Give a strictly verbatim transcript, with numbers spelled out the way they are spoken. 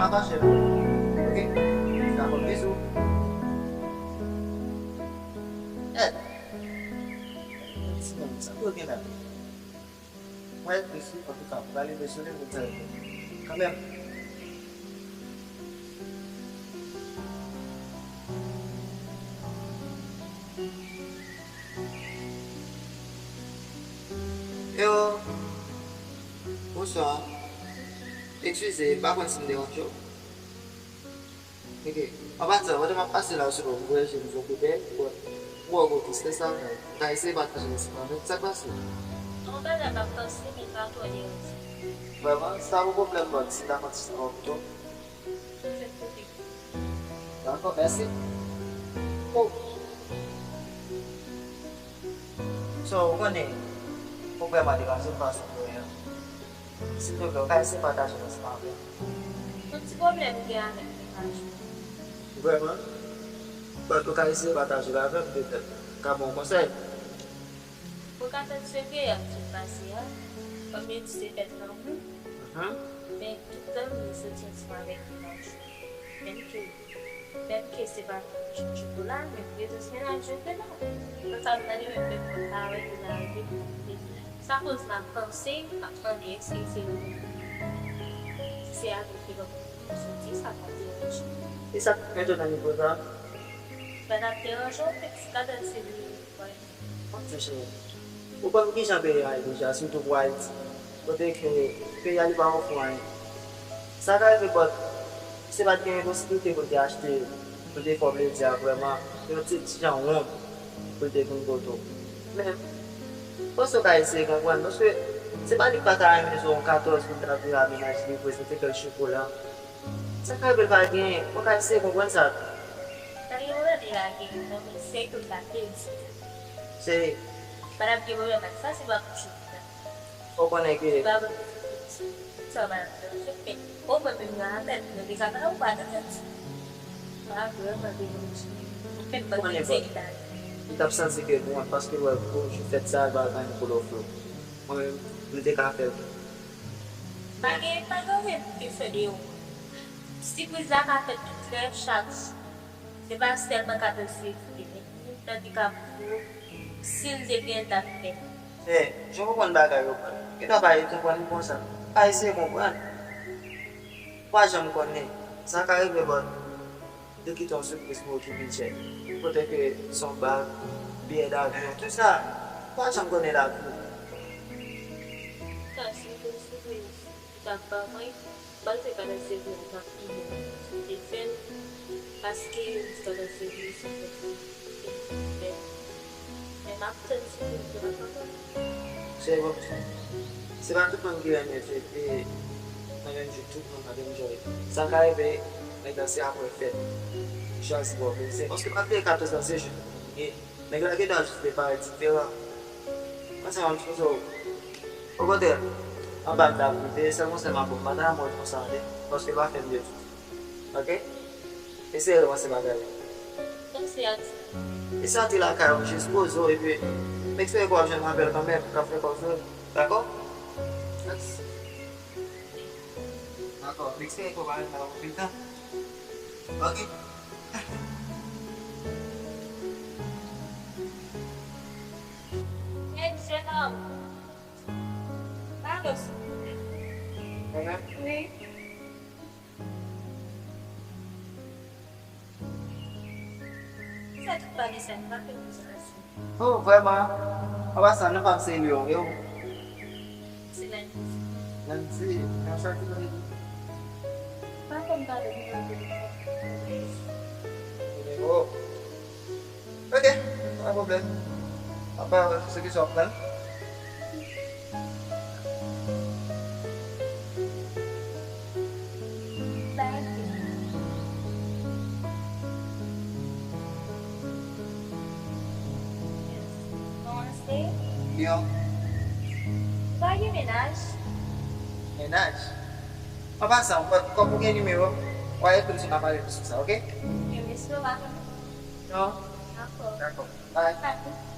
Pa fache non. Ok? Dakò, bizou. Ed. Ti nonm sa, pou gen la. Mwen, mesi, antouka, m prale desonnen pou sa yo. Kanmenm. Yo, bonswa. Eskize, m pa konn si m deranje w. Ok. An patan, pandan m ap pase la, sou m voye je m sou kote, bon, m wè w gen tristès la, m ka eseye pataje lespri avè w. Sa k pase? Yon bagay m ap panse, men pa twò deranje. Vrèman, sa pa pwoblèm, bon, si m ta konn si sa w pito. Dakò, mèsi. Oh. So, ou konnen, ou vrèman deranje m pa sou pwen an. Silvouplè, ou ka eseye pataje lespri avè m. Yon ti pwoblèm m gen avèk mennaj mwen. Vrèman? But ou ka eseye pataje l avè m, petèt m ka ba w konsèy. Mwen ka tann se vye a k sot pase a, kòm yo di se fèt lanmou. Mhm. Men tout tan m santi ansanm avèk mennaj mwen. Menm ke, menm ke se pa tchoutchoutou la, men prezans mennaj yo te la. Nan sa m tande menm, menm mwen pa wè li la, li te. Sa koz m ap panse, m ap mande èske se, se avèk li m soti, sa k ap deranje m. E sa k mete w nan nivo sa? Sa k ap deranje w, se ka tann se vye. Monchè, ou konn kijan peyi a ye deja, sitou pou Ayiti, kote ke peyi a li pa ofri w anyen. Sa ka rive, but se pa t genyen posiblite pou l te achte, pou l te fè w plezi a vrèman, yon ti, ti jan wonm pou l te vin kote w. Men, m panse w ka eseye konprann, paske se pa li k pa ta renmen se yon katòz pou l ta vin a mennaj li, prezante kèl chokola. Sa ka rive l pa genyen, ou ka eseye konprann sa tou. Sa gen yon lane la ke mwen menm sèy tou m ta pedi. Sèy. Pa t ap gen pwoblèm ak sa, se pa pou chou la. Ou konnen ke. Se pa pou chou. Sa pa t ap fè. O mwen menm nan apèl, mwen te ka fè ou pa t ap fè. Pa vrèman deranje. Ou konnen bon. M t ap santi ke m wont paske wè pou jou fèt sa, l pa t gen pou l ofri w. Mwen menm, m te ka fè l tou. Pa gen, pa gen anyen pou te fè deyò. Sipriz la ka fèt tout lè, chak jou. Se pa sèlman katòz fevriye, men tout tan li ka pou si l te gen, l t ap fèt. Sè, jan w konprann bagay yo, bòt. Gentan pa konprann m konsa. Pa eseye konprann. Pa janm konnen. Sa ka rive, bòt. Li kite yon sipriz pou ou ki pi chè. Kote ke se yon bag, biyè davyon, tout sa, ou pa janm konnen lavi w. Sa se yon sipriz li t ap ban mwen, m panse pandan se vre l t ap pi bon si m te fè l, paske m di pandan se vre se fèt li, se fèt li. Men m ap tann sipriz li, m ap tann. Se bon. Se pa tout moun ki renmen fete nan menm jou, tout moun pa t enjoy. Sa ka rive, nèg la se apre fèt li chwazi ba w plezi. Paske pa bliye katòz lan se jou li ye. Nèg la gentan jis prepare diferan. Mwen se yon ti zo. Okontrè, anba m t ap rive, sèl konsèy m ap ba w, pa ta mòd konsa, tande, paske l pa fè m byen ditou. Ok? Eseye repanse bagay yo. Panse ak sa. E santi lakay ou, jis poze w, epi m espere ke w ap jwenn yon apèl kanmenm, k ap fè kòb sou yo. Dakò? Mèsi. Dakò, m espere ke w pa ret la pou anpil tan. Ok? Hey, jenòm. Pale, silvouplè. Mwen menm? Wi. Sa tout pale sa, m pa fè konsa. Oh, vrèman? An pasan, non pa m se Lyon, e ou? Se Landy. Landy, nan sa ki Landy? Pa konn pale nimewo telefòn. Nimewo? Ok, pa gen pwoblèm. Apa, se ki sa w ap pran? Bagay. Kòmanse. Lyon. Ou pa gen mennaj? Mennaj? An pasan, kòm ou gen nimewo m, w a ekri l sou n a pale plis sou sa, ok? Ok, m espere w pa fè m. Non. Dakò. Dakò. Bye. Bye.